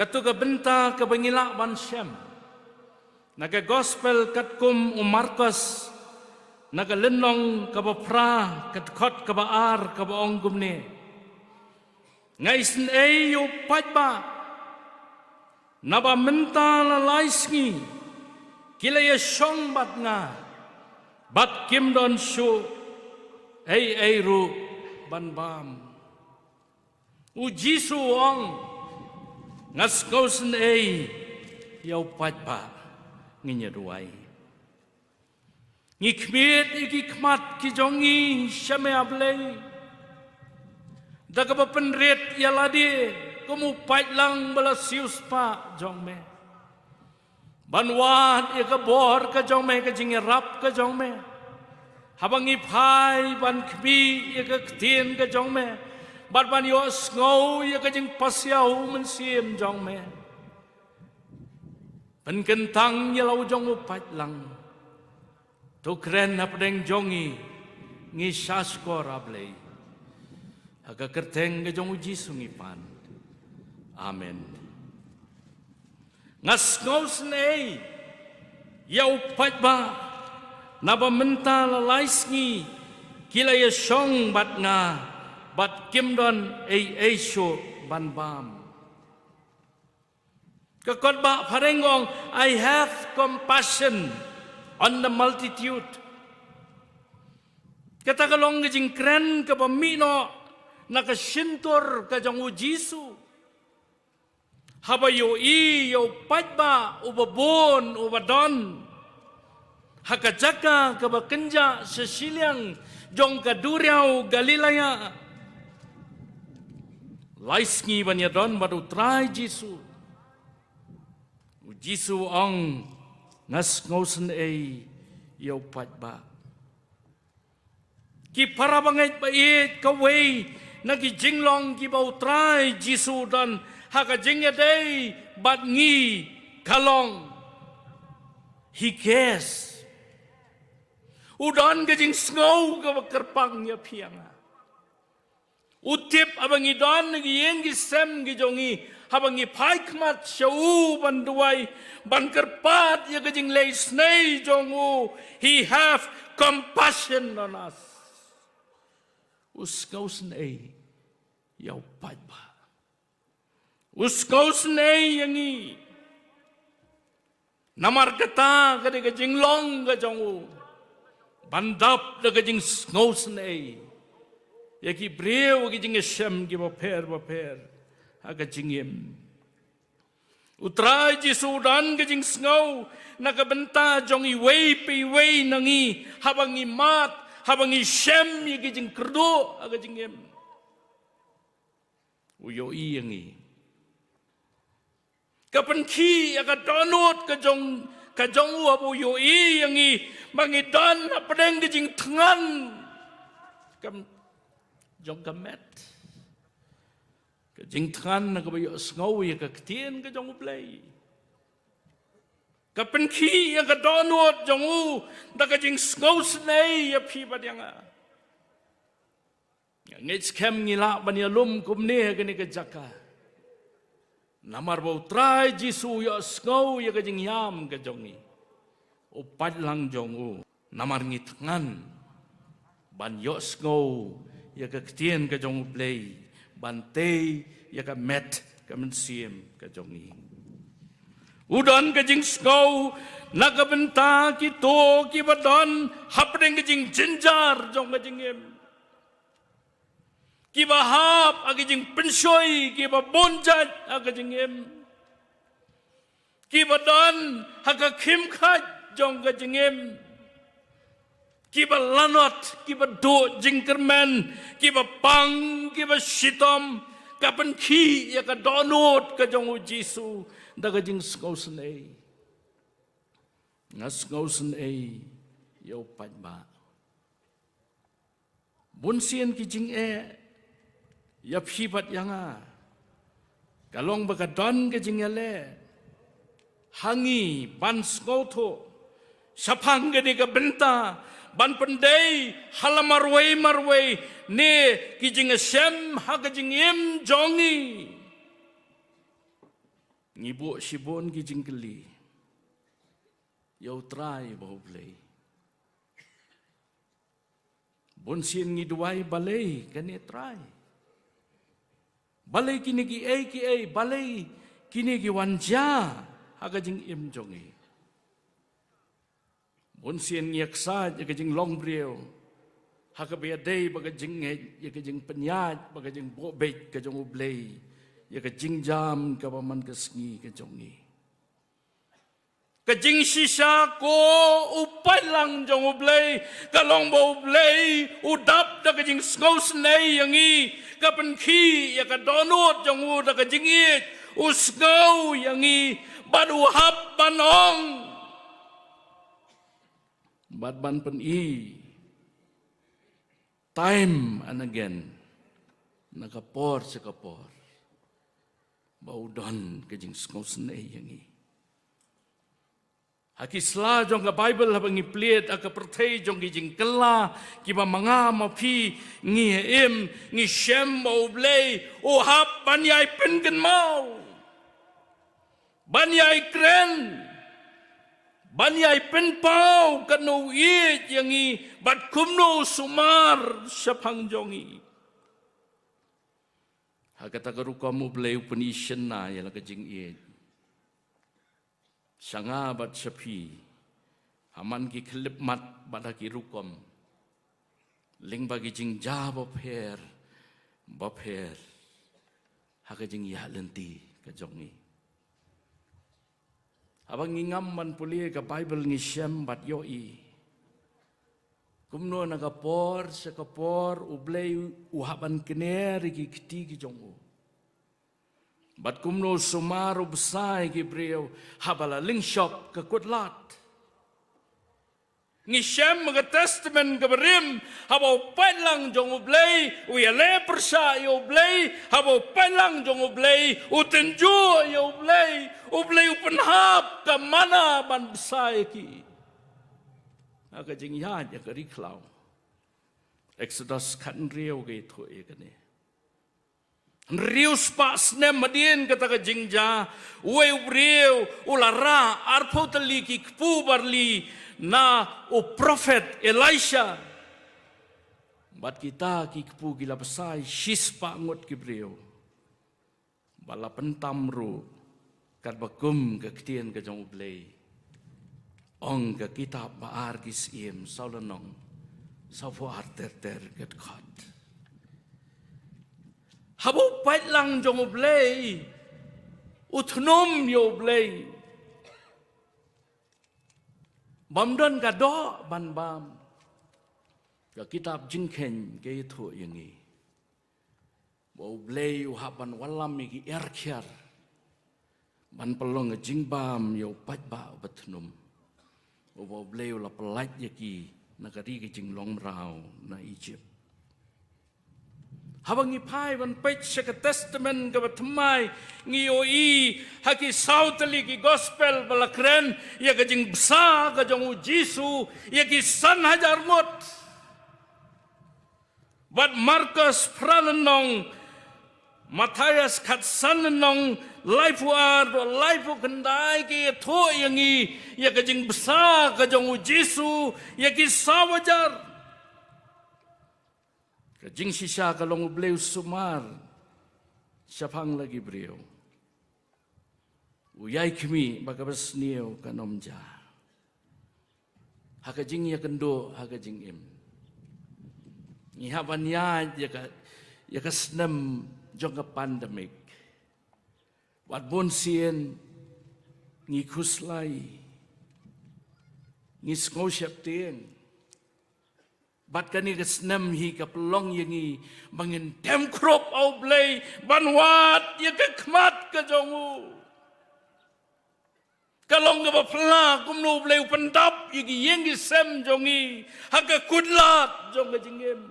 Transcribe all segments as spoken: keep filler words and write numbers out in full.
Katto ka bynta kaba ngi lah ban shem na ka gospel katkum u Markos, na ka lynnong kaba phra, ka dkhot kaba ar, kaba ong kumne: Nga isynei ïa u paidbah, naba mynta la lai sngi ki la ïashong bad nga, bad kim don shuh ei ei ruh ban bam. U Jisu u ong: Nga sngewsynei ïa u paidbah. Ngin ïa duwai. Ngi khmied ïa ki khmat ki jong ngi sha me, A Blei, da kaba pynrit ïa lade kum u paidlang ba la siewspah jong me, ban wad ïa ka bor ka jong me, ka jingïarap ka jong me, haba ngi phai ban khmih ïa ka ktien ka jong me, bad ban ïohsngew ïa ka jingpasiaw mynsiem jong me. Pynkyntang ïa la u jong u paidlang. To kren hapdeng jong ngi, ngi sngewsih, A Blei. Ha ka kyrteng ka jong u Jisu ngi pan. Amen. Nga sngewsynei ïa u paidbah, naba mynta la lai sngi ki la ïashong bad nga, bad kim don ei ei shuh ban bam. Ka kot ba phareng ong, "I have compassion on the multitude." Kata ka long ka jingkren kaba mih noh na ka shyntur ka jong u Jisu, haba ïohi ïa u paidbah uba bun uba don ha ka jaka kaba kynjah sha shiliang jong ka duriaw Galilea. Lai sngi ban ïadon bad u Trai Jisu. U Jisu u ong, "Nga sngewsynei ïa u paidbah." Ki para bangeit ba ïeit, kawei na ki jinglong kiba u Trai Jisu u don ha ka jingïadei bad ngi ka long, he cares. U don ka jingsngew kaba kyrpang ïa phi ïa nga. U tip haba ngi don ha ki ïing ki sem ki jong ngi, haba ngi phai khmat sha u ban duwai, ban kyrpad ïa ka jingleh isynei jong u, he have compassion on us. U sngewsynei ïa u paidbah. U sngewsynei ïa ngi. Namar kata ka dei ka jinglong ka jong u, ban dap da ka jingsngewsynei ïa ki briew, ki jingïashem kiba pher ba pher ha ka jingim. U Trai Jisu u don ka jingsngew na ka bynta jong iwei pa iwei na ngi, haba ngi mad, haba ngi shem ïa ki jingkyrduh ha ka jingim. U ïohi ïa ngi. Ka pynkhih ïa ka dohnud ka jong, ka jong u haba u ïohi ïa ngi, ba ngi don hapdeng ka jingthngan ka jong ka met. Ka jingthngan na kaba ïohsngew ïa ka ktien ka jong U Blei. Ka pynkhih ïa ka dohnud jong u da ka jingsngewsynei ïa phi bad ïa nga. Nga ngeit skhem ngi lah ban ïalum kumne ha kane ka jaka. Namar ba U Trai Jisu u ïohsngew ïa ka jingïam ka jong ngi. U paidlang jong u. Namar ngi thngan ban ïohsngew ïa ka ktien ka jong U Blei, ban tei ïa ka met ka mynsiem ka jong ngi. U don ka jingsngew na ka bynta kito kiba don hapdeng ka jingjynjar jong ka jingim. Kiba hap ha ka jingpynshoi, kiba bun jait ha ka jingim. Kiba don ha ka khim khait jong ka jingim. Kiba lanot, kiba duh jingkyrmen, kiba pang, kiba shitom, ka pynkhih ïa ka dohnud ka jong U Jisu da ka jingsngewsynei. Nga sngewsynei ïa u paidbah. Bun sien ki jingeh ïa phi bad ïa nga. Ka long ba ka don ka jingïaleh ha ngi ban sngewthuh shaphang kane ka bynta, ban pyndei ha la marwei marwei ne ki jingïashem ha ka jingim jong ngi. Ngi buh shibun ki jingkylli ïa U Trai ba U Blei. Bun sien ngi duwai balei kane Trai. Balei kine kiei kiei, balei kine ki wan jia ha ka jingim jong ngi. Bun sien ngi ïaksaid ïa ka jinglong briew ha kaba ïadei bad ka jingngeit, ïa ka jingpynïaid bad ka jingbuh beit ka jong U Blei ïa ka jingjam kaba man ka sngi ka jong ngi. Ka jingshisha ko u paidlang jong U Blei ka long ba U Blei u dap da ka jingsngewsynei ïa ngi, ka pynkhih ïa ka dohnud jong u da ka jingïeit, u sngew ïa ngi bad u hap ban ong bad ban pyni time and again, na ka por sha ka por, ba u don ka jingsngewsynei ïa ngi. Ha ki sla jong ka Baibl haba ngi plied ha ka pyrthei jong ki jingkylla kiba ma nga ma phi ngi im, ngi shem ba U Blei u hap ban ïai pynkynmaw, ban ïai kren, ban ïai pynpaw katno u ïeit ïa ngi bad kumno u sumar shaphang jong ngi. Ha kata ka rukom U Blei u pyni shynna ïa la ka jingïeit sha nga bad sha phi ha man ki khyllipmat bad ha ki rukom, lyngba ki jingjia bapher bapher ha ka jingïaid lynti ka jong ngi. Haba ngi ngam ban pule ka Baibl ngi shem bad ïohi kumno na ka por sha ka por U Blei u hap ban kner ïa ki kti ki jong u, bad kumno u sumar u bsa ïa ki briew haba la lyngshop ka kutlad. Ngi shem ha ka Testament kaba rim, haba u paidlang jong U Blei u ïaleh pyrshah ïa U Blei, haba u paidlang jong U Blei u tynjuh ïa U Blei, U Blei u pynhap ka manna ban bsa ïa ki. Ha ka jingïaid ïa ka ri khlaw. Exodus khathynriew ka ïathuh ïa kane. Hynriew spah snem hadien kata ka jingjia, uwei u briew u la rah arphew tylli ki kpu barli na u prophet Elisha. Bad kita ki kpu ki la bsa ïa shispah ngut ki briew. Ba la pyntam ruh katba kum ka ktien ka jong U Blei. Ong ka kitab Ba-ar ki Syiem saw lynnong, sawphew ar ter ter ka dkhot. Haba u paidlang jong U Blei u thnum ïa U Blei, bym don ka doh ban bam. Ka kitab Jingkheiñ ka ïathuh ïa ngi ba U Blei u hap ban wallam ïa ki er khiar ban pynlong ka jingbam ïa u paidbah uba thnum, uba U Blei u la pyllait ïa ki na ka ri ka jinglong mraw na Egypt. Haba ngi phai ban peit sha ka Testament kaba thymmai, ngi ïohi ha ki saw tylli ki Gospel ba la kren ïa ka jingbsa ka jong U Jisu ïa ki san hajar ngut. Bad Markos phra lynnong, Mathaios khatsan lynnong, laiphew ar, laiphew khyndai ki ïathuh ïa ngi ïa ka jingbsa ka jong U Jisu ïa ki saw hajar. Ka jingshisha ka long U Blei u sumar shaphang la ki briew. U ïai khmih ba kaba sniew kan ym jia. Ha ka jingïakynduh ha ka jingim, ngi hap ban ïaid ïa ka, ïa ka snem jong ka pandemic. Wat bun sien ngi khuslai, ngi sngew sheptieng. Bad kane ka snem hi ka pynlong ïa ngi ba ngin dem khrup ha U Blei ban wad ïa ka khmat ka jong u. Ka long kaba phylla kumno U Blei u pyndap ïa ki ïing ki sem jong ngi ha ka kutlad jong ka jingim.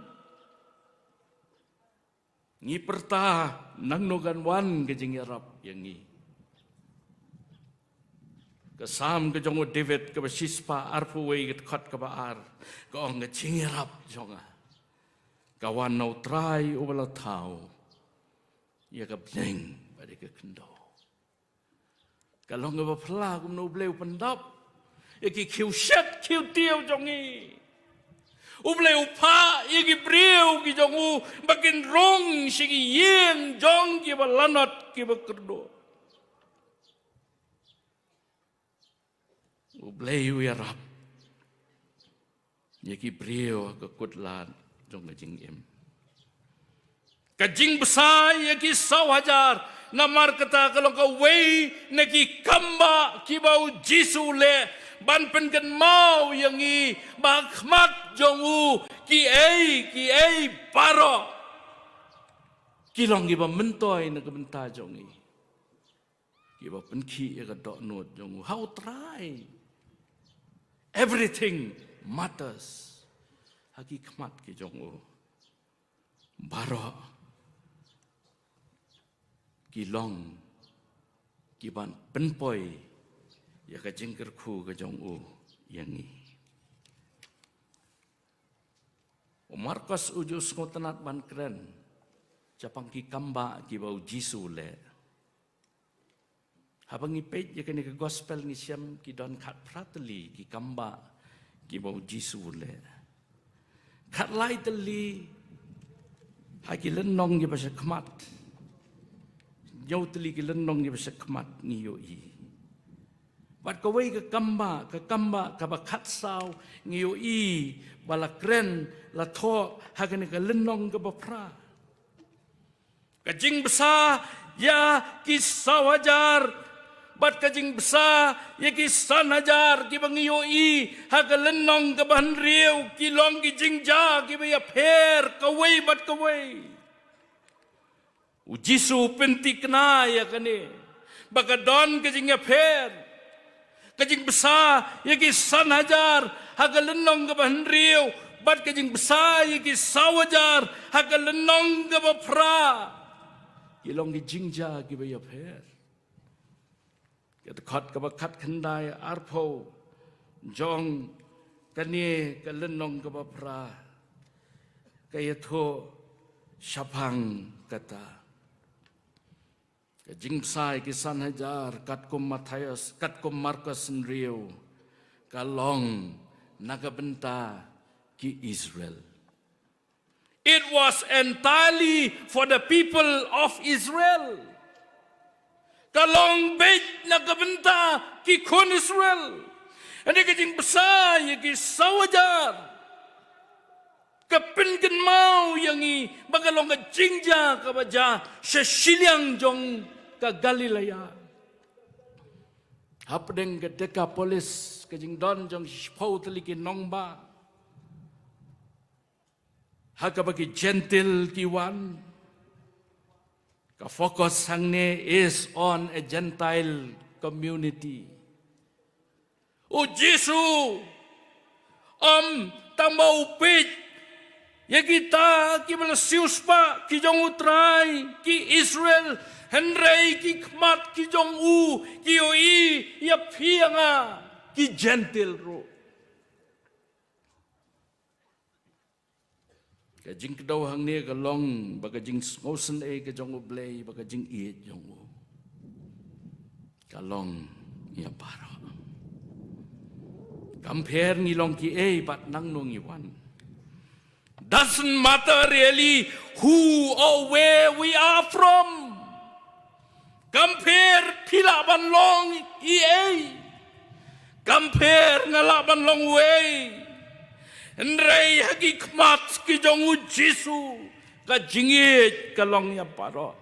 Ngi pyrta nangno kan wan ka jingïarap ïa ngi. Ka Salm ka jong u David kaba shispah arphew wei ka dkhot kaba ar ka ong, ka jingïarap jong nga ka wan na U Trai uba la thaw ïa ka bneng bad ïa ka khyndew. Ka long kaba phylla kumno U Blei u pyndap ïa ki khiew shet khiew tiew jong ngi. U Blei u phah ïa ki briew ki jong u ba kin rung sha ki ïing jong kiba lanot kiba kyrduh. U Blei u ïarap ïa ki briew ha ka kut lad jong ka jingim. Ka jingbsa ïa ki saw hajar, namar kata ka long kawei na ki kambah kiba U Jisu u leh ban pynkynmaw ïa ngi ba ha khmat jong u kiei kiei baroh ki long kiba myntoi na ka bynta jong ngi. Kiba pynkhih ïa ka dohnud jong u ha U Trai. Everything matters ha ki khmat ki jong u. Baroh ki long kiban pynpoi ïa ka jingkyrkhu ka jong u ïa ngi. U Markos u ju sngewtynnat ban kren shaphang ki kambah kiba U Jisu u leh. Haba ngi peit ïa kane ka gospel ngi shem ki don khatphra tylli ki kambah kiba U Jisu u leh. Khatlai tylli ha ki lynnong kiba sha khmat. Hynñiew tylli ki lynnong kiba sha khmat ngi ïohi. Bad kawei ka kambah, ka kambah kaba khatsaw ngi ïohi ba la kren, la thoh ha kane ka lynnong kaba phra. Ka jingbsa ïa ki saw hajar bad ka jingbsa ïa ki san hajar kiba ngi ïohi ha ka lynnong kaba hynriew ki long ki jingjia kiba ïapher kawei bad kawei. U Jisu u pynthikna ïa kane ba ka don ka jingïapher. Ka jingbsa ïa ki san hajar ha ka lynnong kaba hynriew bad ka jingbsa ïa ki saw hajar ha ka lynnong kaba phra. Ki long ki jingjia kiba ïapher. Ka dkhot kaba khatkhyndai arphew jong kane ka lynnong kaba phra ka ïathuh shaphang kata. Ka jingbsa ïa ki san hajar katkum Mathaios, katkum Markos hynriew, ka long na ka bynta ki Israel. It was entirely for the people of Israel. Ka long beit na ka bynta ki khun Israel. Hynrei ka jingbsa ïa ki saw hajar ka pynkynmaw ïa ngi ba ka long ka jingjia kaba jia sha shiliang jong ka Galilea. Hapdeng ka Decapolis, ka jingdon jong shiphew tylli ki nongbah ha kaba ki Jentil ki wan. Ka focus hangne is on a Gentile community. U Jisu um tang ba u peit ïa kita kiba la siewspah ki jong U Trai, ki Israel, hynrei ki khmat ki jong u ki ïohi ïa phi ïa nga ki Jentil ruh. Ka jingkdew hangne ka long ba ka jingsngewsynei ka jong U Blei, ba ka jingïeit jong u ka long ïa baroh. Kam pher ngi long kiei bad nangno ngi wan. Doesn't matter really who or where we are from. Kam pher phi lah ban long i ei. Kam pher nga lah ban long uei. Hynrei ha ki khmat ki jong U Jisu ka jingïeit ka long ïa baroh.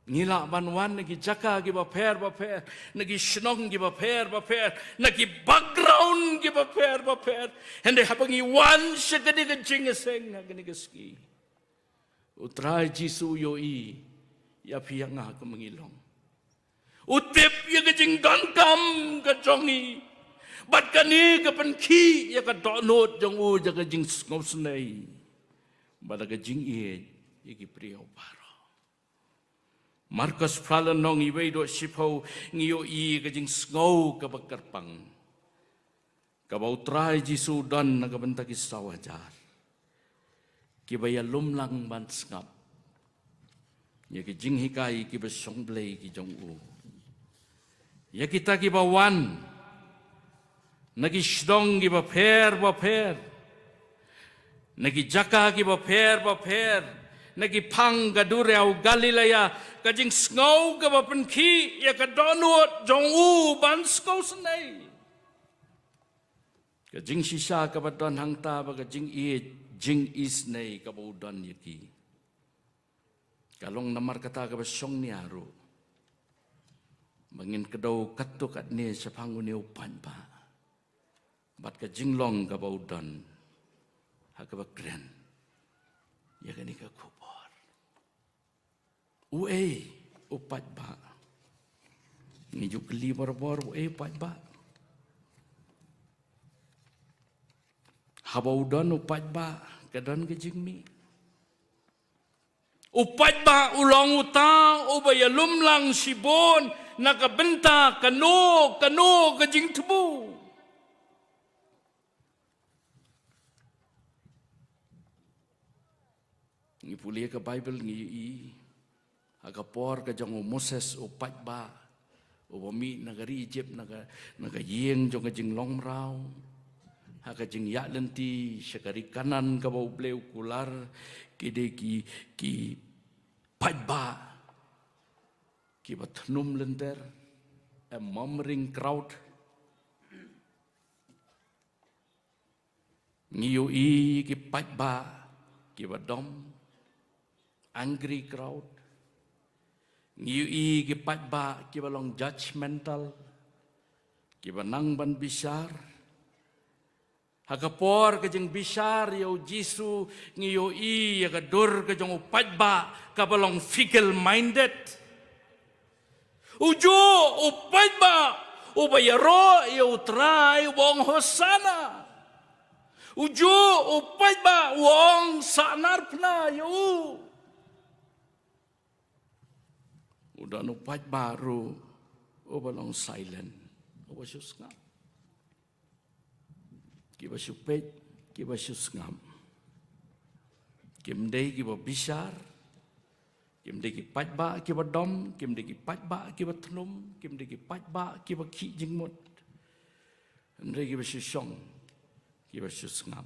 Ngi lah ban wan na ki jaka kiba pher bapher, na ki shnong kiba pher bapher, na ki background kiba pher bapher. Hynrei haba ngi wan sha kane ka jingïaseng ha kane ka sngi, U Trai Jisu u ïohi ïa phi ïa nga kumba ngi long. U tip ïa ka jingdonkam ka jong ngi. Bad kane ka pynkhih ïa ka dohnud jong u ïa ka jingsngewsynei bad ka jingïeit ïa ki briew baroh. Markos phra lynnong, iwei haduh shiphew, ngi ïohi ka jingsngew kaba kyrpang kaba U Trai Jisu u don na ka bynta ki saw hajar kiba ïalum lang ban sngap ïa ki jinghikai kiba shong Blei ki jong u. ïa kita kiba wan na ki shnong kiba pher bapher, na ki jaka kiba pher bapher, na ki phang ka duriaw Galilea, ka jingsngew kaba pynkhih ïa ka dohnud jong u ban sngewsynei. Ka jingshisha kaba don hangta ba ka jingïeit, jingisynei kaba u don ïa ki. Ka long namar kata kaba shong nia ruh ba ngin kdew katto katne shaphang une u paidbah bad ka jinglong kaba u don ha kaba kren ïa kane ka khubor. Uei u paidbah? Ngi ju kylli barabor, uei u paidbah? Haba u don u paidbah, ka don ka jingmih. U paidbah u long uta uba ïalum lang shibun na ka bynta kano kano ka jingthmu. Ngi pule ka Baibl ngi ïohi ha ka por ka jong u Moses u paidbah uba mih na ka ri Ijipt, na ka, na ka ïing jong ka jinglong mraw, ha ka jingïaid lynti sha ka ri Kanaan kaba U Blei u kular, ki dei ki, ki paidbah kiba thnum lynter, a murmuring crowd. Ngi ïohi ki paidbah kiba dom, angry crowd. Ngi ïohi ki paidbah kiba long judgmental, kiba nang ban bishar. Ha ka por ka jingbishar ïa u Jisu, ngi ïohi ïa ka dur ka jong u paidbah kaba long fickle minded. Ujuh u paidbah uba ïaroh ïa u Trai uba ong Hosana. Ujuh u paidbah u ong, sahnarphna ïa u. U don u paidbah ruh uba long silent, uba shu sngap. Kiba shu peit, kiba shu sngap. Kim dei kiba bishar, kim dei ki paidbah kiba dom, kim dei ki paidbah kiba thnum, kim dei ki paidbah kiba khih jingmut. Hynrei kiba shu shong, kiba shu sngap.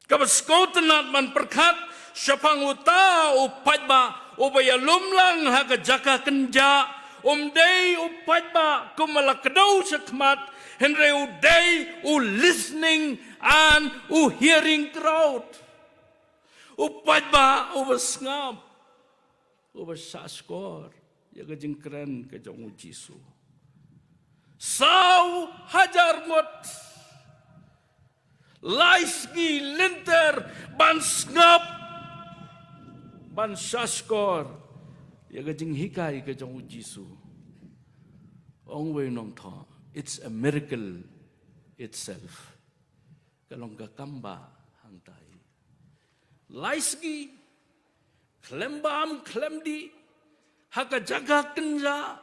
Kaba sngewtynnat ban pyrkhat shaphang uta u paidbah uba ïalum lang ha ka jaka kynjah, um dei u paidbah kumba la kdew shakhmat, hynrei u dei u listening and u hearing crowd. U paidbah uba sngap, uba shahshkor ïa ka jingkren ka jong u Jisu. Saw hajar ngut la ïohi lynter ban sngap, ban shahshkor ïa ka jinghikai ka jong u Jisu. Ong uwei u nongthoh, it's a miracle itself. Ka long ka kambah hangtai. La ïohi khlem bam khlem dih ha ka jaka kynjah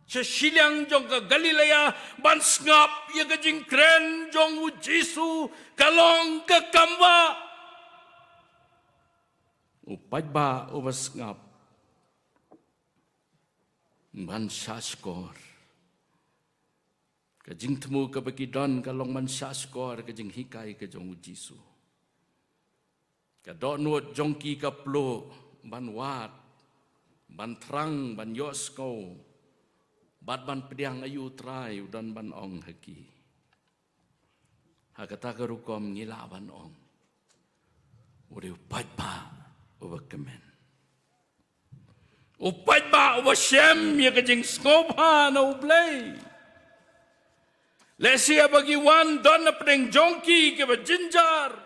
sha shiliang jong ka Galilea ban sngap ïa ka jingkren jong u Jisu, ka long ka kambah. U paidbah uba sngap ban shahshkor. Ka jingthmu kaba ki don ka long ban shahshkor ka jinghikai ka jong u Jisu. Ka dohnud jong ki ka pluh ban wad, ban thrang, ban ïohsngew bad ban pdiang aïu u Trai u don ban ong ha ki. Ha kata ka rukom ngi lah ban ong, u dei u paidbah uba kmen. U paidbah uba shem ïa ka jingsngewbha na U Blei. Lehse haba ki wan don hapdeng jong ki kiba jynjar,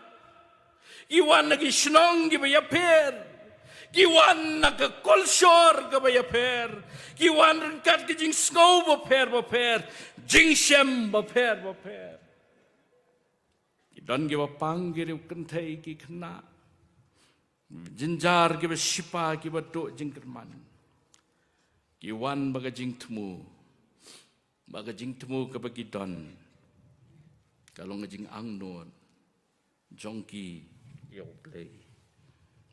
ki wan na ki shnong kiba ïapher, ki wan na ka culture kaba ïapher, ki wan ryngkat ki jingsngew bapher bapher, jingshem bapher bapher. Ki don kiba pang ki riewkynthei ki khynnah, jynjar kiba shipa kiba duh jingkyrmen. Ki wan bad ka jingthmu, bad ka jingthmu kaba ki don ka long ka jingangnud jong ki ïa U Blei.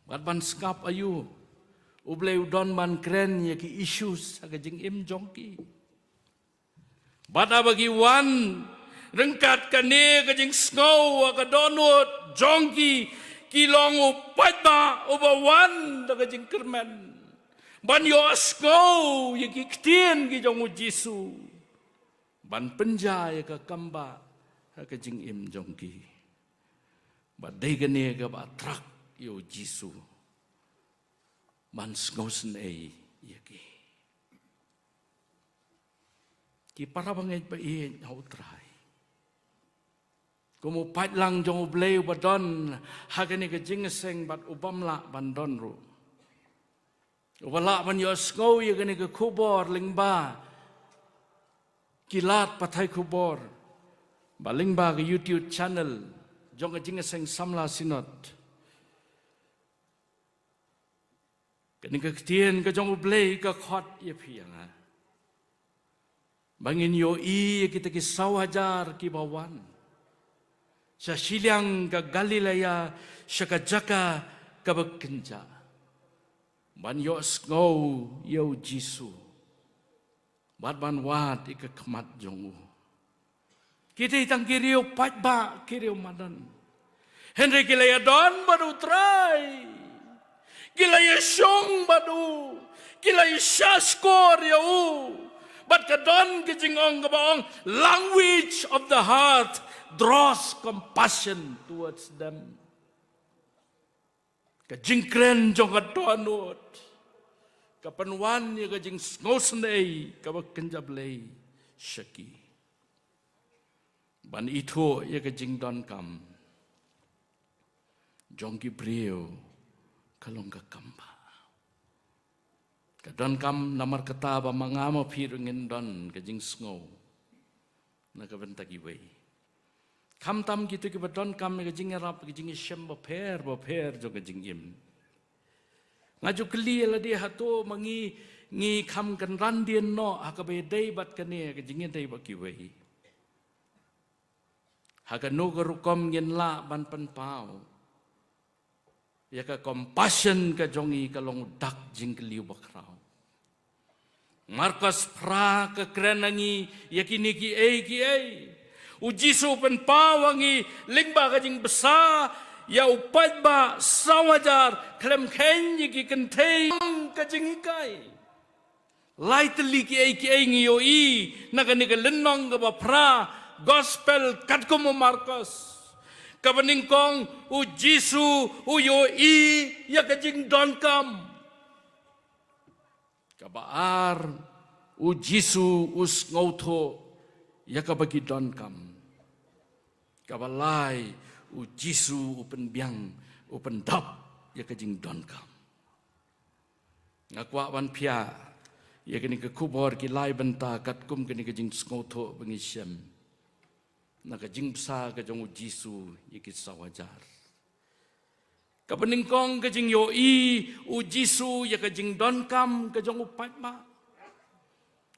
Bad ban sngap aïu U Blei u don ban kren ïa ki issues ha ka jingim jong ki. Bad haba ki wan ryngkat kane ka jingsngew ha ka dohnud jong ki, ki long u paidbah uba wan da ka jingkyrmen ban ïohsngew ïa ki ktien ki jong U Jisu, ban pynjah ïa ka kam ba ha ka jingim jong ki. Bad dei kane kaba attract ïa U Jisu ban sngewsynei ïa ki. Ki para bangeit ba ïeit ha U Trai, kum u paidlang jong U Blei uba don ha kane ka jingïaseng bad u bym lah ban don ruh, uba lah ban ïohsngew ïa kane ka khubor lyngba ki lad pathai khubor, ba lyngba ka YouTube channel jong ka jingïaseng samla Synod. Kane ka ktien ka jong U Blei ka khot ïa phi ïa nga ba ngin ïohi ïa kita ki saw hajar kiba wan sha shiliang ka Galilea, sha ka jaka kaba kynjah, ban ïohsngew ïa U Jisu bad ban wad ïa ka khmat jong u. Ki dei tang ki riew paidbah, ki riew madan, hynrei ki la ïadon bad U Trai, ki la ïashong bad u, ki la ïashah shkor ïa u. Bad ka don ka jingong kaba ong, "Language of the heart draws compassion towards them." Ka jingkren jong ka dohnud ka pynwan ïa ka jingsngewsynei kaba kynja Blei sha ki. Ban ithuh ïa ka jingdonkam jong ki briew ka long ka kam ba, ka donkam namar kata ba ma nga ma phi ruh ngin don ka jingsngew na ka bynta kiwei. Khamtam kito kiba donkam ïa ka jingïarap, ka jingïashem bapher bapher jong ka jingim. Nga ju kylli ïa lade, hato ma ngi ngi kham kynran dien noh ha kaba ïadei bad kane ka jingïadei bad kiwei? Ha kano ka rukom ngin lah ban pynpaw ïa ka compassion ka jong ngi? Ka long u dak jingkylli uba khraw. Markos phra ka kren ha ngi ïa kine kiei kiei. U Jisu u pynpaw ha ngi lyngba ka jingbsa ïa u paidbah saw hajar khlem kheiñ ïa ki kynthei. Ka jinghikai, lai tylli kiei kiei ngi ïohi na kane ka lynnong kaba phra, Gospel katkum u Markos. Kaba nyngkong, U Jisu u ïohi ïa ka jingdonkam. Kaba ar, U Jisu u sngewthuh ïa kaba ki donkam. Kaba lai, U Jisu u pynbiang, u pyndap ïa ka jingdonkam. Nga kwah ban phiah ïa kane ka khubor ki lai bynta katkum kane ka jingsngewthuh ba ngi shem na ka jingbsa ka jong U Jisu ïa ki saw hajar. Kaba nyngkong, ka jingïohi U Jisu ïa ka jingdonkam ka jong u paidbah.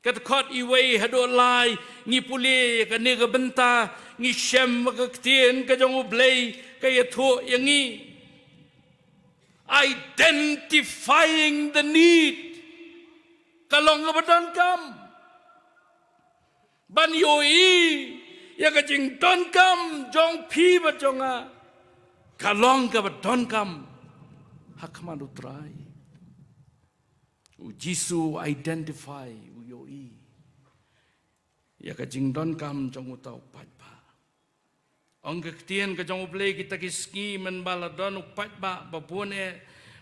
Ka dkhot wei haduh lai ngi pule ïa kane ka bynta, ngi shem ba ka ktien ka jong U Blei ka ïathuh ïa ngi, identifying the need. Ka long kaba donkam ban ïohi ïa ka jingdonkam jong phi bad jong nga. Ka long kaba donkam ha khmat U Trai. U Jisu u identify, u ïohi ïa ka jingdonkam jong uta u paidbah. Ong ka ktien ka jong U Blei, kita ki sngi mynba la don u paidbah ba bun eh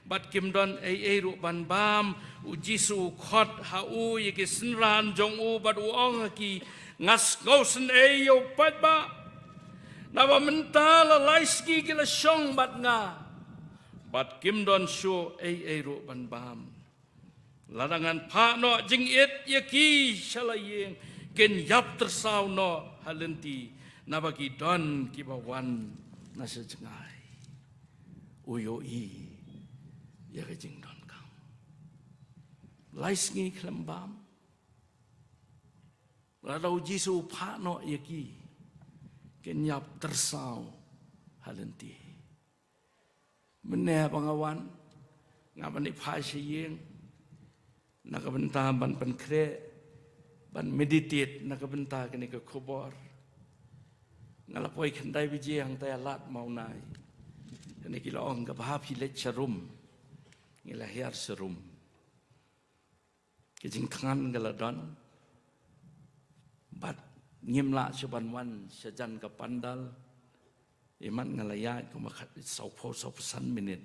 bad kim don ei ei ruh ban bam, U Jisu u khot ha u ïa ki synran jong u bad u ong ha ki, "Nga sngewsynei ïa u paidbah, naba mynta la lai sngi ki la shong bad nga bad kim don shuh ei ei ruh ban bam. Lada ngan phah noh jingit ïa ki sha la ïing, kin ïap tyrsaw noh ha lynti, naba ki don kiba wan na sha jngai." U ïohi ïa ka jingdonkam. Lai sngi khlem bam, lada U Jisu u phah noh ïa ki, kin ïap tyrsaw ha lynti. Mynne ba nga wan, Nga ban ïa phai sha ïing na ka bynta ban pynkhreh, ban meditate na ka bynta kane ka khubor. Nga la poi khyndai baje hangta ïa lad mawnai. Kane ki la ong kaba hap hi leit sha rum. Ngi la hiar sha rum. Ka jingthngan ka la don. Bad ngim lah shuh ban wan sha jan ka pandal. Imat nga la ïaid kumba khat sawphew sawphew san minit.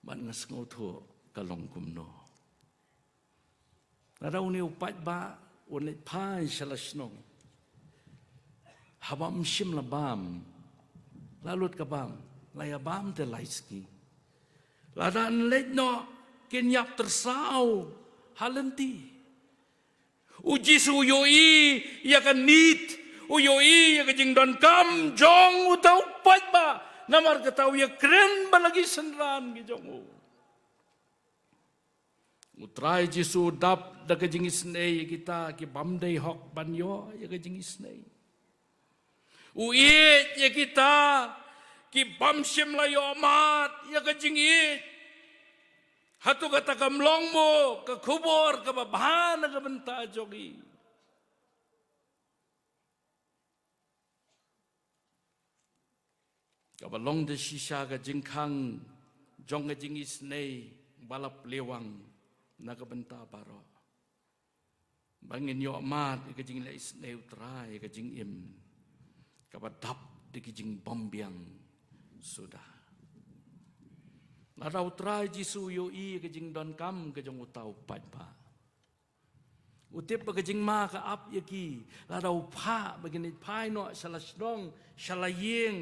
Bad nga sngewthuh ka long kumno. Lada une u paidbah un leit phai sha la shnong, haba ym shym la bam, la lut ka bam, la ïa bam te lai sngi. Lada yn leit noh, kin ïap tyrsaw ha lynti. U Jisu u ïohi ïa ka need, u ïohi ïa ka jingdonkam jong uta u paidbah. Namar kata u ïakren bad la ki synran ki jong u. U Trai Jisu u dap da ka jingisynei ïa kita ki bym dei hok ban ïoh ïa ka jingisynei. U ïeit ïa kita ki bym shym la ïoh mad ïa ka jingïeit. Hato kata kam long mo ka khubor kaba bha na ka bynta jong ngi? Kaba long da shisha ka jingkhang jong ka jingisynei ba la plie wang na ka bynta baroh. Ba ngin ïoh mad ïa ka jingleh isynei u Trai, ïa ka jingim kaba dap da ki jingbymbiang suda. Lada u Trai Jisu u ïohi ïa ka jingdonkam ka jong uta u paidbah, u tip ba ka jingma ka ap ïa ki. Lada u phah ba kin leit phai noh sha la shnong, sha la ïing,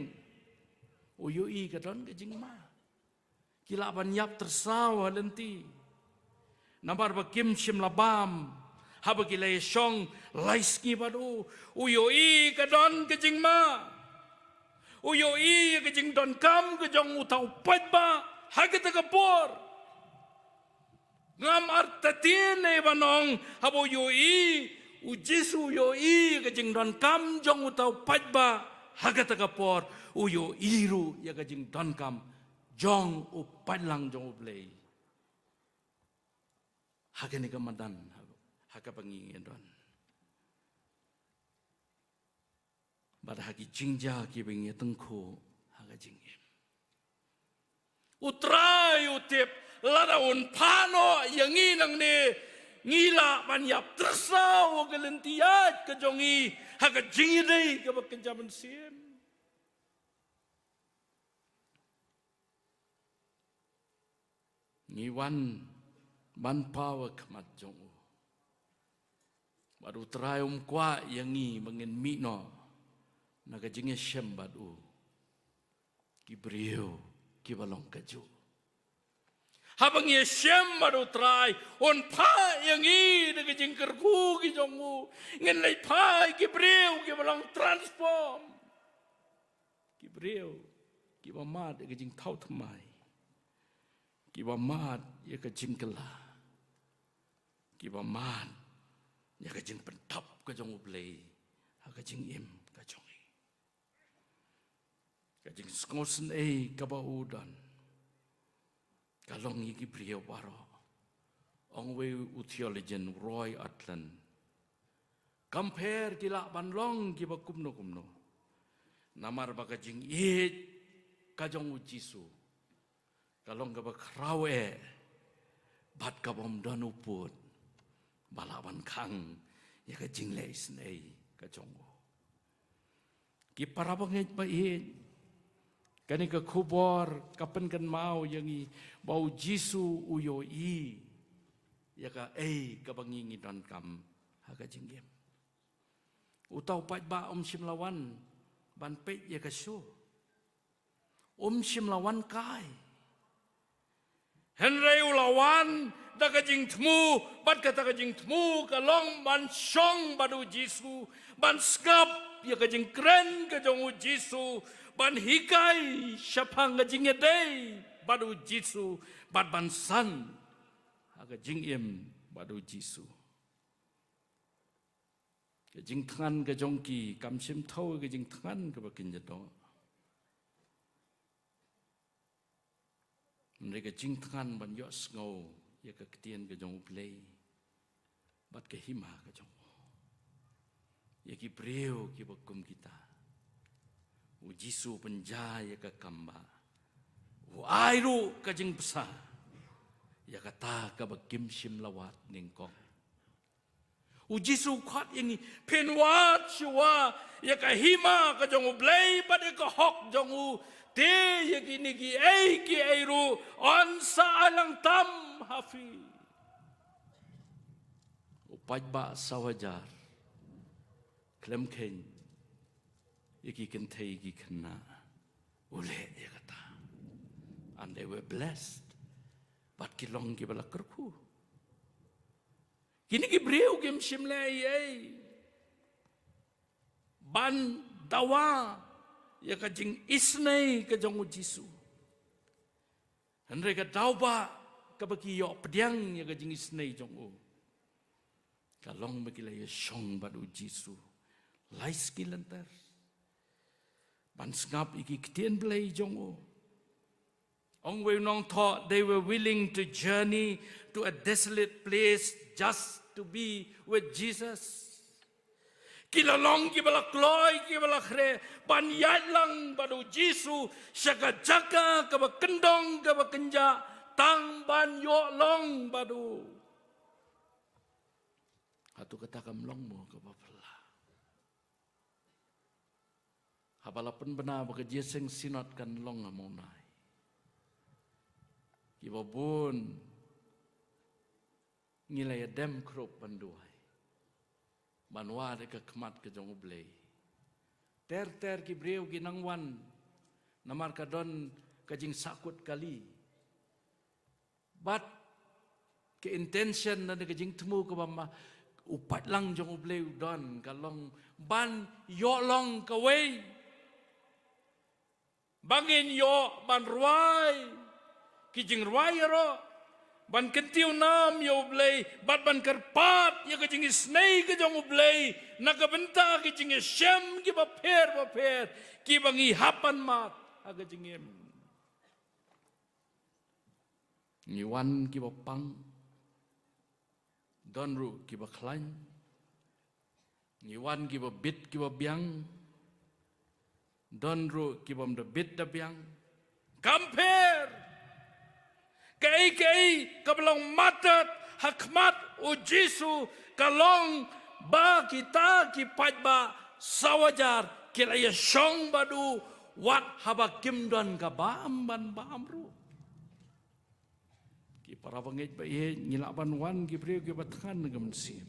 u ïohi ka don ka jingma. Ki lah ban ïap tyrsaw ha lynti. Namar ba kim shym la bam haba ki la ïashong lai sngi bad u. U ïohi ka don ka jingma. U ïohi ka jingdonkam ka jong uta u paidbah ha kata ka por. Ngam artatien ei ban ong haba u ïohi, u Jisu u ïohi ka jingdonkam jong uta u paidbah ha kata ka por, u ïohi ruh ïa ka jingdonkam jong u paidlang jong U Blei. Ha kane ka madan ha kaba ngi ïa don. Bad ha ki jingjia kiba ngi ïa tyngkhuh ha ka jingim. U Trai u tip lada un phah noh ïa ngi nangne, ngi lah ban ïap tyrsaw ha ka lynti ïaid ka jong ngi ha ka jingïadei kaba kynja mynsiem. Ngi wan ban paw ha khmat jong u. Bad u Trai um kwah ïa ngi ba ngin mih noh na ka jingïashem bad u ki briew kiba long kajuh. Haba ngi ïashem bad u Trai, un phah ïa ngi da ka jingkyrkhu ki jong u. Ngin leit phah ki briew kiba long transform. Ki briew kiba mad ïa ka jingthaw thymmai, kiba mad ïa ka jingkylla, kiba mad ïa ka jingpyntop ka jong U Blei ha ka jingim ka jong ngi. Ka jingsngewsynei kaba u don ka long ïa ki briew baroh. Ong uwei u theologian, Roy Ortlund, kam pher ki lah ban long kiba kumno kumno, namar ba ka jingïeit ka jong u Jisu ka long kaba khraw eh bad ka bym don u pud ba lah ban khang ïa ka jingleh isynei ka jong u. Ki para bangeit ba ïeit, kane ka khubor ka pynkynmaw ïa ngi ba u Jisu u ïohi ïa kaei kaba ngi ngi donkam ha ka jingim. Uta u paidbah um shym la wan ban peit ïa ka show. Um shym la wan kai. Hynrei u la wan da ka jingthmu, bad kata ka jingthmu ka long ban shong bad u Jisu, ban sngap ïa ka jingkren ka jong u Jisu, ban hikai shaphang ka jingïadei bad u Jisu, bad ban san ha ka jingim bad u Jisu. Ka jingthngan ka jong ki kam shym thaw ka jingthngan kaba kin ïa doh. Hynrei ka jingthngan ban ïohsngew ïa ka ktien ka jong U Blei bad ka hima ka jong u, ïa ki briew kiba kum kita, U Jisu u pynjah ïa ka kam ba u ai ruh ka jingbsa ïa kata kaba kim shym la wad nyngkong. U Jisu u khot ïa ngi, phin wad shuwa ïa ka hima ka jong U Blei bad ïa ka hok jong u, te ïa kine kiei kiei ruh yn sa ai lang tam ha phi. U paidbah saw hajar khlem kheiñ ïa ki kynthei ki khynnah, u leh ïa kata. And they were blessed. Bad ki long kiba la kyrkhu. Kine ki briew kim shym leh ei ei ban dawa ïa ka jingisynei ka jong U Jisu. Hynrei ka daw ba kaba ki ïoh pdiang ïa ka jingisynei jong u ka long ba ki la ïashong bad U Jisu lai sngi lynter ban sngap ïa ki ktien Blei jong u. Ong uwei u nongthoh, they were willing to journey to a desolate place just to be with Jesus. Ki la long kiba la kloi, kiba la khreh ban ïaid lang bad U Jisu sha ka jaka kaba kyndong kaba kynjah tang ban ïoh long bad u. Hato kata kam long mo kaba phylla? Haba la pynbna ba ka Jingïaseng Synod kan long ha Mawlai, kiba bun ngi la ïadem khrup ban duwai, ban wad ïa ka khmat ka jong U Blei. Ter ter ki briew ki nang wan namar ka don ka jingsahkut kali. Bad ka intention na ka jingthmu kaba ma u paidlang jong U Blei u don ka long ban ïoh long kawei. Ba ngin ïoh ban rwai ki jingrwai ïaroh, ban kyntiew nam ïa U Blei bad ban kyrpad ïa ka jingisynei ka jong U Blei na ka bynta ki jingïashem kiba pher bapher kiba ngi hap ban mad ha ka jingim. Ngi wan kiba pang, don ruh kiba khlaiñ. Ngi wan kiba bit kiba biang, don ruh kibym da bit da biang. Kam pher. Kaei kaei kaba long matat ha khmat U Jisu ka long ba kita ki paidbah saw hajar ki la ïashong bad u wat haba kim don ka bam ban bam ruh. Ki para bangeit ba ïeit, ngi lah ban wan ki briew kiba thngan na ka mynsiem.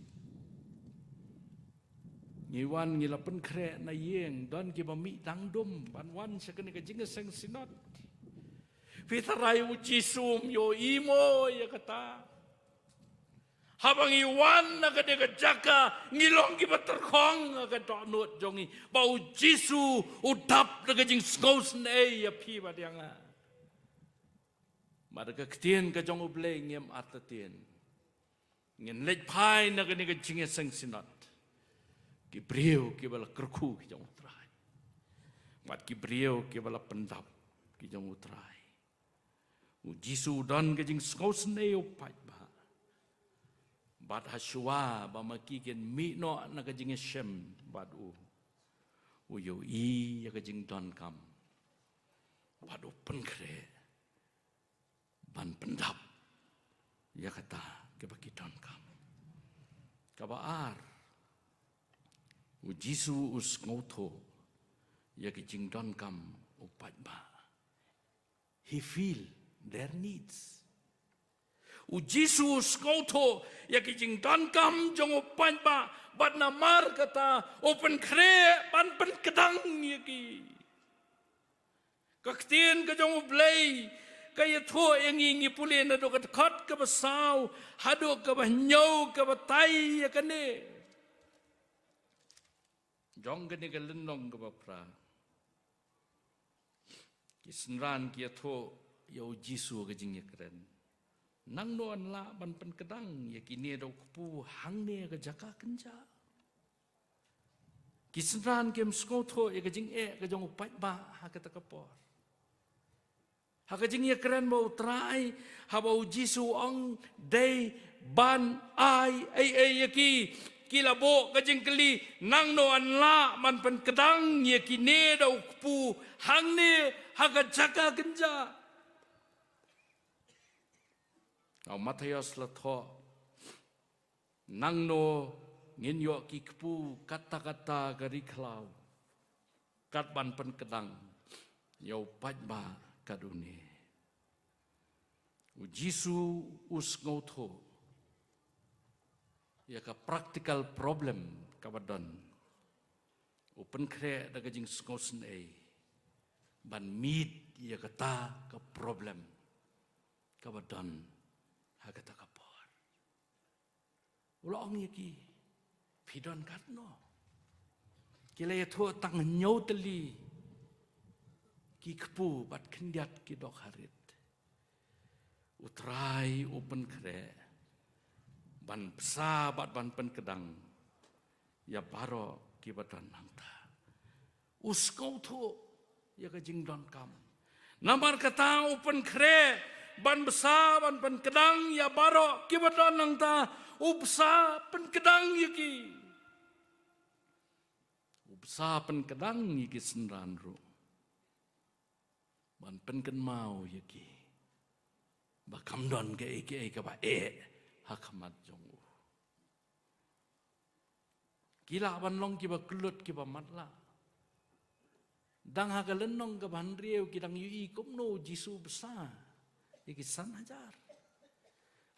Ngi wan ngi la pynkhreh na ïing, don kiba mih dang dum ban wan sha kane ka Jingïaseng Synod. Phi tharai U Jisu um ïohi mo ïa kata? Haba ngi wan na kane ka jaka ngi long kiba tyrkhong ha ka dohnud jong ngi ba U Jisu u dap da ka jingsngewsynei ïa phi bad ïa nga. Bad da ka ktien ka jong U Blei ngim artatien, ngin leit phai na kane ka Jingïaseng Synod ki briew kiba la kyrkhu ki jong U Trai, bad ki briew kiba la pyndap ki jong U Trai. U Jisu u don ka jingsngewsynei ïa u paidbah. Bad hashuwa ba ma ki kin mih noh na ka jingïashem bad u, u ïohi ïa ka jingdonkam bad u pynkhreh ban pyndap ïa kata kaba ki donkam. Kaba ar, U Jisu u sngewthuh ïa ki jingdonkam u paidbah. He feel their needs. U Jisu u sngewthuh ïa ki jingdonkam jong u paidbah bad namar kata u pynkhreh ban pynkdang ïa ki. Ka ktien ka jong U Blei ka ïathuh ïa ngi, ngi pule naduh ka dkhot kaba saw haduh kaba hynñiew kaba batai ïa kane. Jong kane ka lynnong kaba phra, ki synran ki ïathuh ïa U Jisu ka jingïakren. Nangno yn lah ban pynkdang ïa kine da u kpu hangne ka jaka kynjah? Ki synran kim sngewthuh ïa ka jingeh ka jong u paidbah ha kata ka por. Ha ka jingïakren bad u Trai, haba u Jisu u ong dei ban ai ei ei ïa ki, ki la buh ka jingkylli, nangno ngan lah ban pynkdang ïa kine da u kpu hangne ha ka jaka kynjah. Ong u Mathaios la thoh, nangno ngin ïoh ki kpu katta katta ka ri khlaw, kat ban pynkdang ïa u paidbah katne. U Jisu u sngewthuh ïa ka practical problem kaba don. U pynkhreh da ka jingsngewsynei ban meet ïa kata ka problem kaba don ha kata ka por. U la ong ïa ki, phi don katno? Ki la ïathuh tang hynñiew tylli ki kpu bad khyndiat ki dok harit. U Trai u pynkhreh ban bsa bad ban pynkdang ïa baroh kiba don hangta. U sngewthuh ïa ka jingdonkam. Namar kata u pynkhreh ban bsa ban pynkdang ïa baroh kiba don hangta, u bsa pynkdang ïa ki. U bsa pynkdang ïa ki synran ruh. Ban pynkynmaw ïa ki ba kam don kaei kaei kaba eh ha khmat jong u. Ki lah ban long kiba kyllut kiba matlah. Dang ha ka lynnong kaba hynriew ki dang ïohi kumno u Jisu u bsa ïa ki san hajar.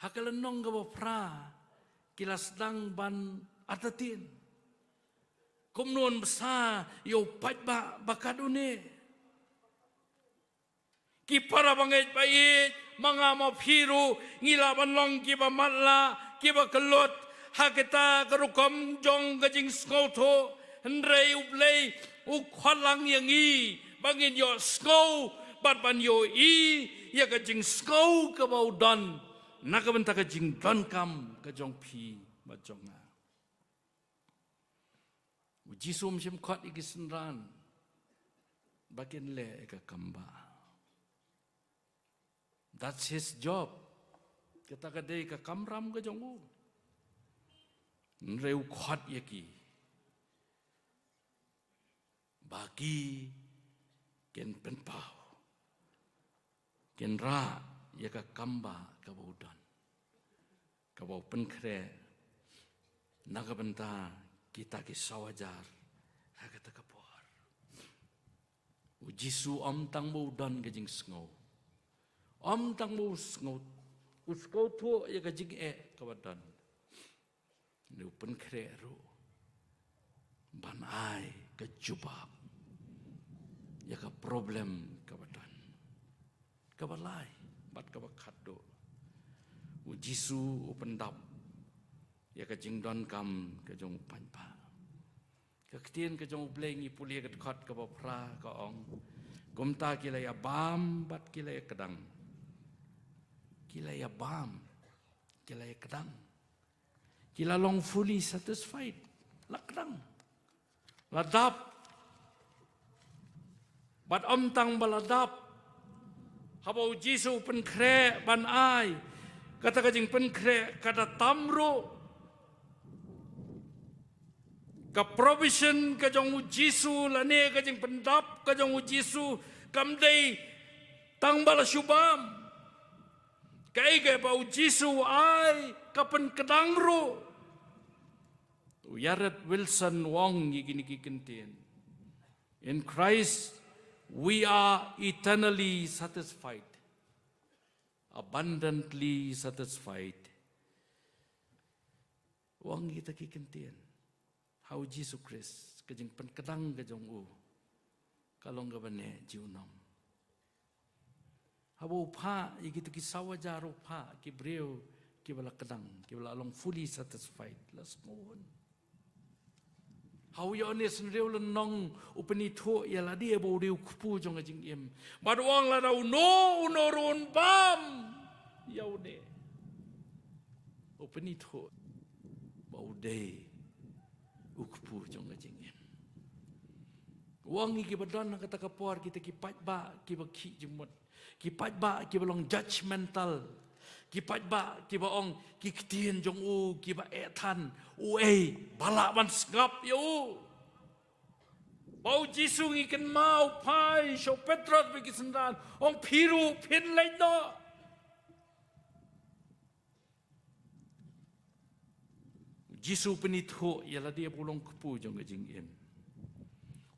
Ha ka lynnong kaba phra ki la sdang ban artatien kumno un bsa ïa u paidbah ba katne. Ki para bangeit ba ïeit, ma nga ma phi ruh ngi lah ban long kiba matlah, kiba kyllut ha kita ka rukom jong ka jingsngewthuh. Hynrei U Blei u khot lang ïa ngi ba ngin ïohsngew bad ban ïohi ïa ka jingsngew kaba u don na ka bynta ka jingdonkam ka jong phi bad jong nga. U Jisu um shym khot ïa ki synran ba kin leh ïa ka kam ba. That's his job. Kata ka dei ka kamram ka jong u. Hynrei u khot ïa ki ba ki kin pynpaw, kin rah ïa ka kam ba kaba u don, kaba u pynkhreh na ka bynta kita ki saw hajar ha kata ka por. U Jisu um tang ba u don ka jingsngew, um tang ba u sngew, u sngewthuh ïa ka jingeh kaba don. Hynrei u pynkhreh ruh ban ai ka jubab ïa ka problem kaba don. Kaba lai bad kaba khatduh, u Jisu u pyndap ïa ka jingdonkam ka jong u paidbah. Ka ktien ka jong U Blei ngi pule ka dkhot kaba phra ka ong, kumta ki la ïa bam bad ki la ïa kdang. Ki la ïa bam, ki la ïa kdang. Ki la long fully satisfied. La kdang. La dap. Bad um tang ba la dap. Haba u Jisu u pynkhreh ban ai kata ka jingpynkhreh, kata tam ruh ka provision ka jong u Jisu lane ka jingpyndap ka jong u Jisu kam dei tang ba la shu bam. Kaei kaei ba u Jisu u ai ka pynkdang ruh. U Yared Wilson u ong ïa kine ki kyntien. In Christ, we are eternally satisfied, abundantly satisfied. U ong kita ki kyntien ha u Jisu Khrist, ka jingpynkdang ka jong u ka long kaba neh junom. Haba u phah ïa kito ki saw hajar, u phah ki briew kiba la kdang, kiba la long fully satisfied, la sngewhun. Ha u Ïoannis hynriew lynnong u pynithuh ïa lade ba u dei u kpu jong ka jingim. Bad u ong lada uno uno ruh un bam ïa une, u pynithuh ba u dei u kpu jong ka jingim. U ong ïa kiba don ha kata ka por, kita ki paidbah kiba khih jingmut, ki paidbah kiba long judgmental, ki paidbah kiba ong ki ktien jong u kiba eh than, u ei ba lah ban sngap ïa u. Ba u Jisu ngi kynmaw u phai sha u Petros bad ki synran, ong phi ruh phin leit noh. U Jisu u pynithuh ïa lade ba u long kpu jong ka jingim.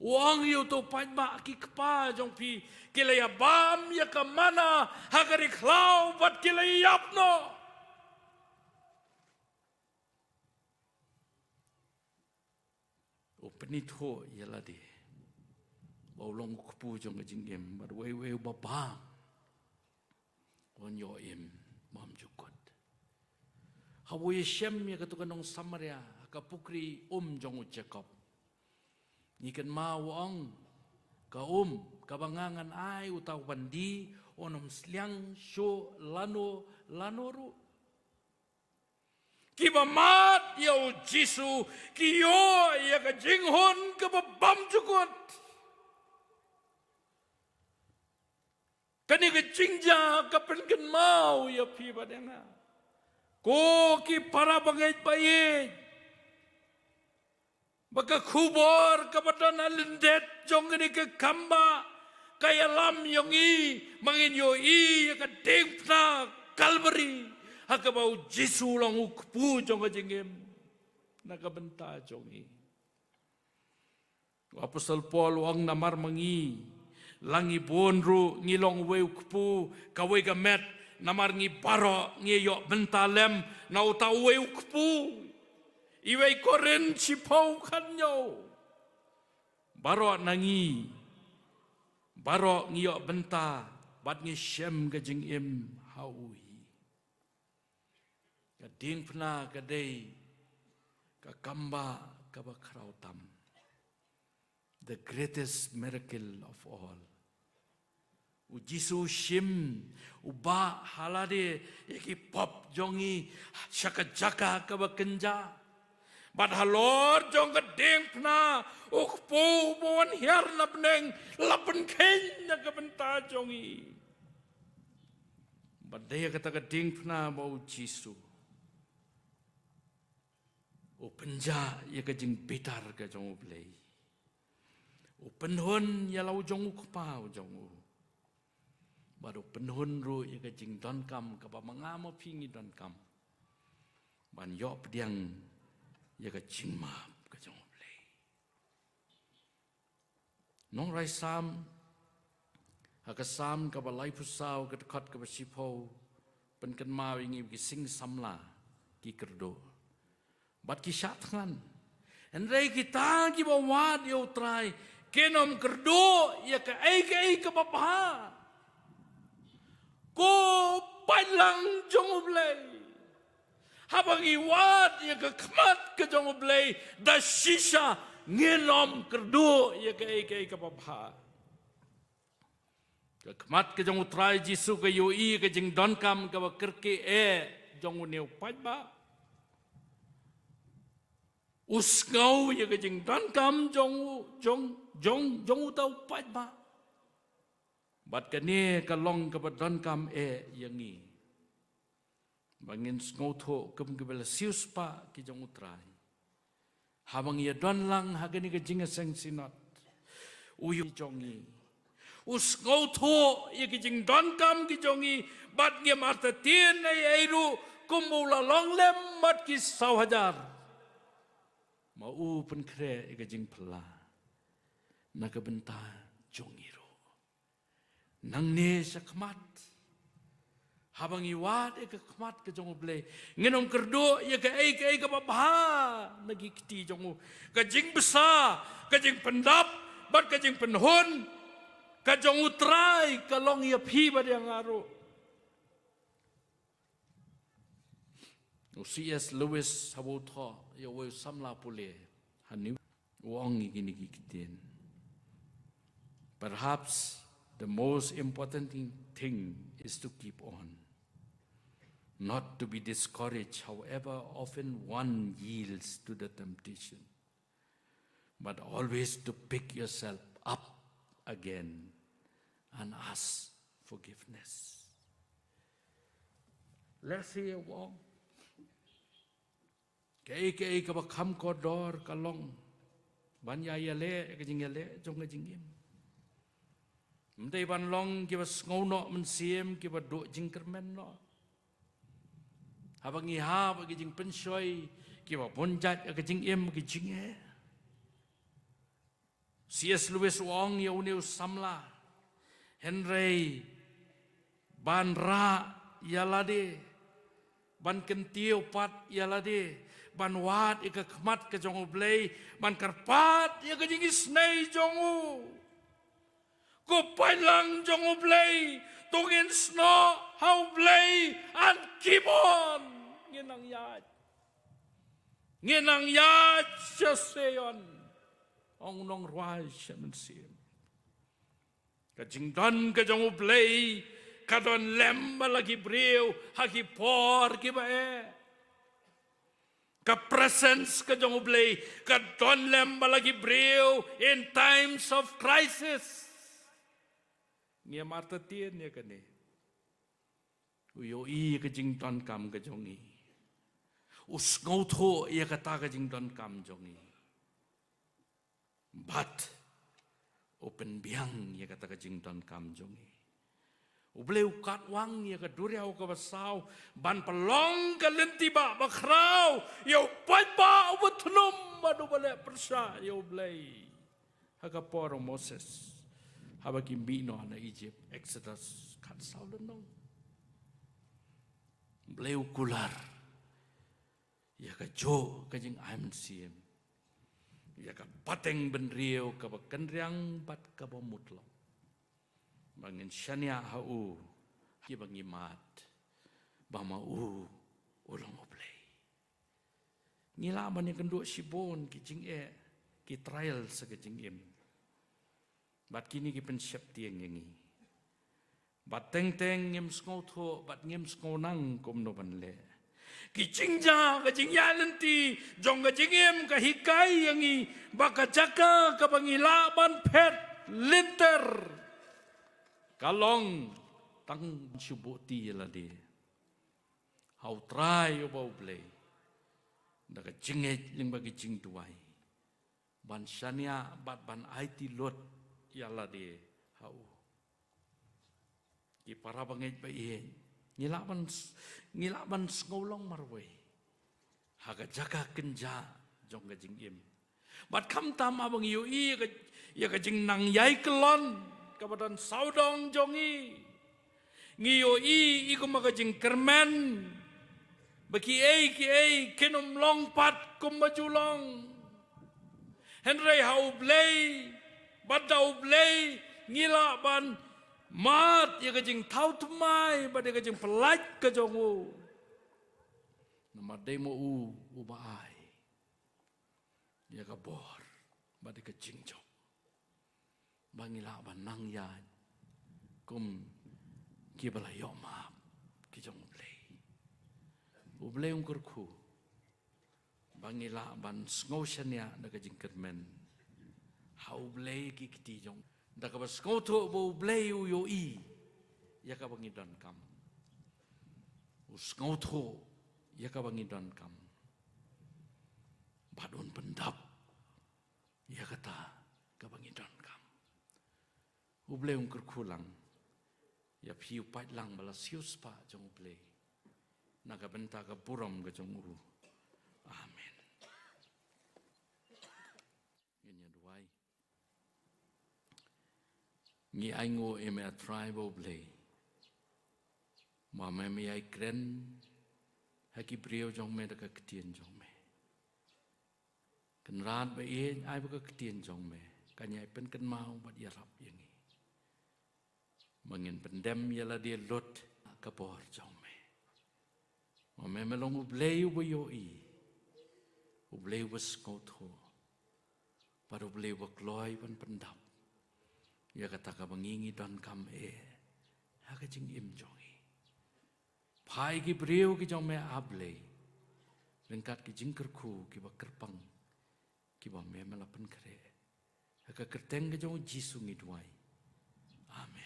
U ong ïa uto u paidbah, ki kpa jong phi ki la ïa bam ïa ka manna ha ka ri khlaw bad ki la ïap noh. U pynithuh ïa lade ba u long u kpu jong ka jingim, bad uwei uwei uba bam un ïoh im bymjukut. Haba u ïashem ïa kato ka nong Samaria ha ka pukri um jong u Jakob, ngi kynmaw u ong, ka um kaba nga ngan ai uta u ban die, un ym sliang shuh lano lano ruh. Kiba mad ïa u Jisu ki ïoh ïa ka jinghun kaba bymjukut. Kane ka jingjia ka pynkynmaw ïa phi bad ïa nga, ko ki para bangeit ba ïeit, ba ka khubor kaba don ha lyndet jong kane ka kambah ka ïalam ïa ngi ba ngin ïohi ïa ka diengphna Kalbari, ha kaba u Jisu u long u kpu jong ka jingim na ka bynta jong ngi. U Apostol Paul u ong, namar ma ngi, la ngi bun ruh, ngi long uwei u kpu, kawei ka met, namar ngi baroh ngi ïoh bynta lem na uta uwei u kpu. Iwei Korinth shiphew khathynñiew. Baroh na ngi, baroh ngi ïoh bynta bad ngi shem ka jingim ha u hi. Ka diengphna ka dei ka kambah kaba khraw tam. The greatest miracle of all. U Jisu u shim, u bah ha lade ïa ki pop jong ngi sha ka jaka kaba kynjah. Bad halor jong ka diengphna, u kpu ba wan hiar na bneng la pynkheiñ na ka bynta jong ngi. Bad da ïa kata ka diengphna ba u Jisu u pynjah ïa ka jingbitar ka jong U Blei. U pynhun ïa la u jong u Kpa u jong u. Bad u pynhun ruh ïa ka jingdonkam kaba ma nga ma phi ngi donkam, ban ïoh pdiang ïa ka jingmap ka jong U Blei. Nongrwai Salm, ha ka Salm kaba laiphew saw, ka dkhot kaba shiphew, pynkynmaw ïa ngi ba ki sing samla ki kyrduh bad ki shah thngan. Hynrei kita kiba wad ïa U Trai kin ym kyrduh ïa kaei kaei kaba bha. Ko paidlang jong U Blei, haba ngi wad ïa ka khmat ka jong U Blei da shisha, ngin ym kyrduh ïa kaei kaei kaba bha. Ka khmat ka jong U Trai Jisu ka ïohi ka jingdonkam kaba kyrkieh jong une u paidbah. U sngew ïa ka jingdonkam jong u, jong, jong, jong uta u paidbah. Bad kane ka long kaba donkam eh ïa ngi, ba ngin sngewthuh kum kiba la siewspah ki jong U Trai. Haba ngi ïa don lang ha kane ka jingïaseng Synod, u ïohi jong ngi, u sngewthuh ïa ki jingdonkam ki jong ngi, bad ngim artatien ei ei ruh, kumba u la long lem bad ki saw hajar. Ma u pynkhreh ïa ka jingphylla na ka bynta jong ngi ruh. Nangne shakhmat, haba ngi wad ïa ka khmat ka jong U Blei, ngin ym kyrduh ïa kaei kaei kaba bha na ki kti jong u. Ka jingbsa, ka jingpyndap bad ka jingpynhun ka jong U Trai ka long ïa phi bad ïa nga ruh. U C S Lewis haba u thoh ïa uwei u samla pule ha New, u ong ïa kine ki ktien: Perhaps the most important thing, thing is to keep on, not to be discouraged, however often one yields to the temptation, but always to pick yourself up again and ask forgiveness. Let's hear what. Kaei kaei kaba kham kordor ka long ban ïa ïaleh ka jingïaleh jong ka jingim. Ym dei ban long kiba sngew noh mynsiem kiba duh jingkyrmen noh. Haba ngi hap ki jingpynshoi kiba bun jait ka jingim ki jingeh. C S Lewis u ong ïa une u samla, hynrei ban rah ïa lade, ban kyntiew pat ïa lade, ban wad ïa ka khmat ka jong U Blei, ban kyrpad ïa ka jingisynei jong u. Ko paidlang jong U Blei, to ngin snoh ha U Blei and keep on. Ngin nang ïaid. Ngin nang ïaid sha Sion, ong u nongrwai sha mynsiem. Ka jingdon ka jong U Blei ka don lem bad la ki briew ha ki por kiba eh. Ka presence ka jong U Blei ka don lem bad la ki briew in times of crisis. Ngi ïa martatien ïa kane. U ïohi ïa ka jingdonkam ka jong ngi. U sngewthuh ïa kata ka jingdonkam jong ngi. Bad u pynbiang ïa kata ka jingdonkam jong ngi. U Blei u katwang ïa ka duriaw kaba saw ban pynlong ka lynti ba bakhraw ïa u paidbah uba thnum bad uba leh pyrshah ïa U Blei. Ha ka por u Moses, haba ki mih noh na Egypt, Exodus khatsaw lynnong. U Blei u kular ïa kajuh ka jingai mynsiem, ïa ka pateng bynriew kaba kynriang bad kaba mutlop, ba ngin shaniah ha u, kiba ngi mad ba ma u u long U Blei. Ngi lah ban ïakynduh shibun ki jingeh, ki trials ha ka jingim. Bad kine ki pynsheptieng ïa ngi. Bad teng teng ngim sngewthuh bad ngim sngewnang kumno ban leh. Ki jingjia ka jingïaid lynti jong ka jingim ka hikai ïa ngi ba ka jaka kaba ngi lah ban phet lynter ka long tang shu buhti ïa lade ha U Trai uba U Blei da ka jingngeit lyngba ka jingduwai, ban shaniah bad ban aiti lut ïa lade ha u. Ki para bangeit ba ïeit, ngi lah ban s-, ngi lah ban sngewlong marwei ha ka jaka kynjah jong ka jingim. Bad khamtam haba ngi ïohi ïa ka, ïa ka jingnang ïai kyllon kaba don sawdong jong ngi, ngi ïohi i kumba ka jingkyrmen ba kiei kiei kin ym long pat kumba ju long. Hynrei ha U Blei bad da U Blei ngi lah ban mad ïa ka jingthaw thymmai bad ïa ka jingpyllait ka jong u. Namar dei ma u uba ai ïa ka bor bad ïa ka jingjop ba ngi lah ban nang ïaid kum kiba la ïoh map ki jong U Blei. U Blei un kyrkhu ba ngi lah ban sngew shaniah da ka jingkyrmen ha U Blei ki kti jong, da kaba sngewthuh ba U Blei u ïohi ïa kaba ngi donkam. U sngewthuh ïa kaba ngi donkam bad un pyndap ïa kata kaba ngi donkam. U Blei un kyrkhu lang ïa phi u paidlang ba la siewspah jong U Blei na ka bynta ka burom ka jong u. Amen. Ngin ïa duwai. Ngi ainguh ïa me A Trai ba U Blei, ba me, me ïai kren ha ki briew jong me da ka ktien jong me. Kynrad ba ïeit, ai ba ka ktien jong me kan ïai pynkynmaw bad ïarap ïa ngi ba ngin pyndem ïa lade lut ha ka bor jong me. Ba me, me long U Blei uba ïohi, U Blei uba sngewthuh bad U Blei uba kloi ban pyndap ïa kata kaba ngi, ngi donkam eh ha ka jingim jong ngi. Phai ki briew ki jong me A Blei ryngkat ki jingkyrkhu kiba kyrpang kiba me, me la pynkhreh. Ha ka kyrteng ka jong u Jisu ngi duwai. Amen.